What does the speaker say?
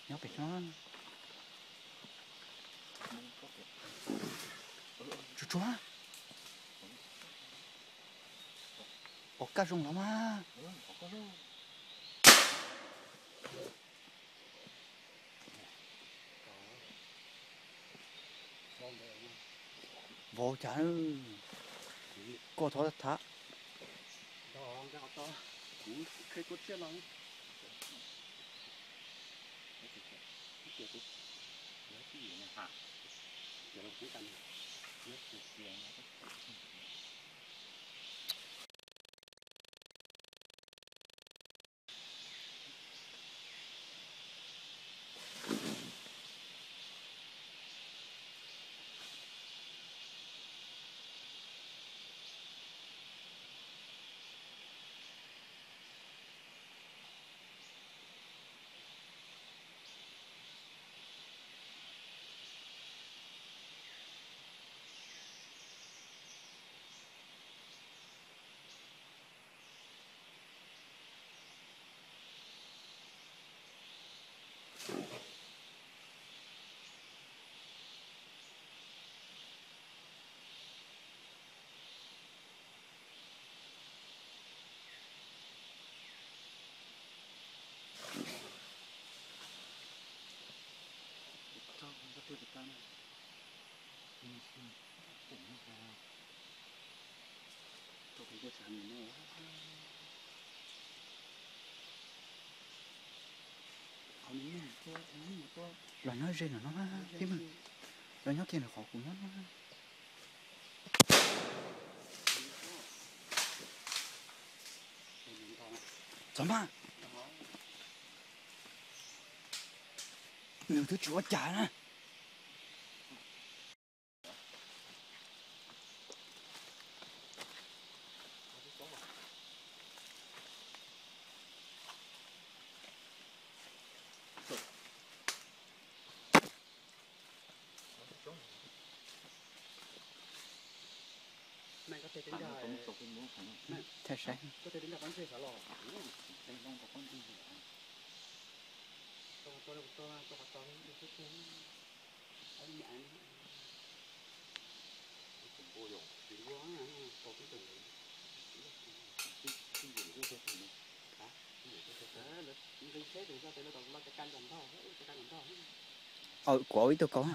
Nyob pem no. Tsuag tsuag. Ua kaj zoo los mas. Vau cas, koj thov tham. Los nyob ze no no, los nyob kiag ntawm qhov kuv nyob no. Txog mas. Nws twb tsis ua cas na. Thaj saib. Kuv ib tug kaub.